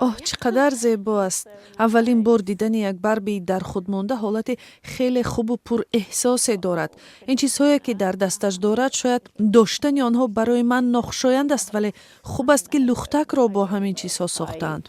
Оҳ, чӣ қадар зебо аст! Аввалин бор дидани як Барбии дар худ монда ҳолати хеле хубу пурэҳсосе дорад. Ин чизҳое, ки дар дасташ дорад, шояд доштани онҳо барои ман нохушоянд аст, вале хуб аст, ки лухтакро бо ҳамин чизҳо сохтаанд.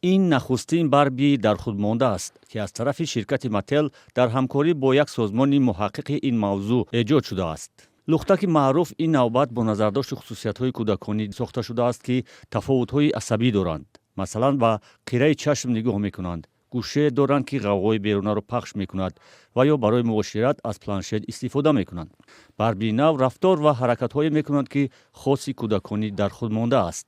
Ин нахустин Барбии дар худ монда аст, ки аз тарафи ширкати Мател дар ҳамкорӣ бо як созмони муҳаққиқи ин мавзӯъ эҷод шудааст. Лухтаки маъруф ин навбат бо назардошти хусусиятҳои кӯдаконӣ сохта шудааст, ки тафовутҳои асабӣ доранд. Масалан, ба қираи чашм нигоҳ мекунанд, гӯшае доранд, ки ғавғои берунаро пахш мекунад, ва ё барои муошират аз планшет истифода мекунанд. Барбии нав рафтор ва ҳаракатҳое мекунанд, ки хоси кӯдаконӣ дар худ монда аст.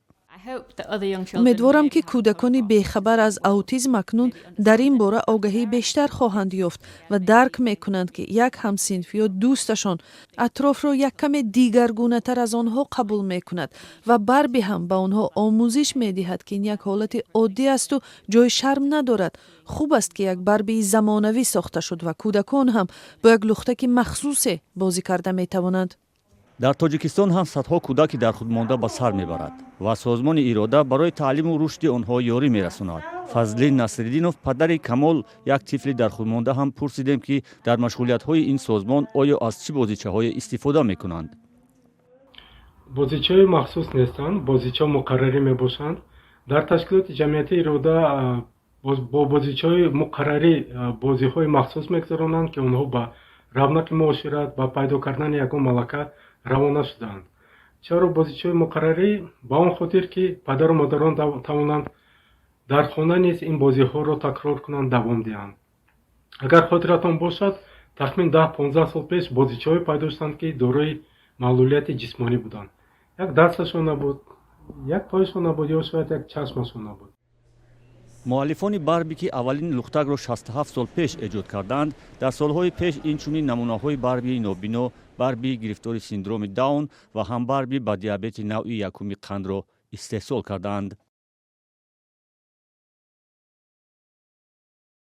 Умедворам, ки кӯдакони бехабар аз аутизм акнун дар ин бора огаҳии бештар хоҳанд ёфт ва дарк мекунанд, ки як ҳамсинф ё дӯсташон атрофро як каме дигаргунатар аз онҳо қабул мекунад ва Барби ҳам ба онҳо омӯзиш медиҳад, ки ин як ҳолати оддӣ асту ҷои шарм надорад. Хуб аст, ки як Барбии замонавӣ сохта шуд ва кӯдакон ҳам бо як лухтаки махсусе бозӣ карда метавонанд. Дар Тоҷикистон ҳам садҳо кӯдаки дар худ монда ба сар мебарад ва созмони Ирода барои таълиму рушди онҳо ёрӣ мерасонад. Фазлин Насриддинов, падари Камол, як тифли дар худ монда, ҳам пурсидем, ки дар машғулиятҳои ин созмон оё аз чӣ бозичаҳое истифода мекунанд. Бозичаҳои махсус нестанд, бозичаҳо муқаррарӣ мебошанд. Дар ташкилоти ҷамъиятии Ирода бо бозичаҳои муқаррарӣ бозиҳои махсус мегузаронанд, ки онҳо ба равнақи муошират, ба пайдо кардани ягон малака равона шудаанд. Чаро бозичаҳои муқаррарӣ? Ба он хотир, ки падару модарон тавонанд дар хона низ ин бозиҳоро такрор кунанд, давом диҳанд. Агар хотиратон бошад, тахмин 10-15 сол пеш бозичаҳое пайдо шуданд, ки дорои маълулияти ҷисмонӣ буданд: як дасташон набуд, як пояшон набуд ё шояд як чашмашон набуд. Муаллифони Барби, ки аввалин лухтакро 67 сол пеш эҷод карданд, дар солҳои пеш инчунин намунаҳои Барбии нобино, Барбии гирифтори синдроми Даун ва ҳам Барби ба диабети навъи якуми қандро истеҳсол кардаанд.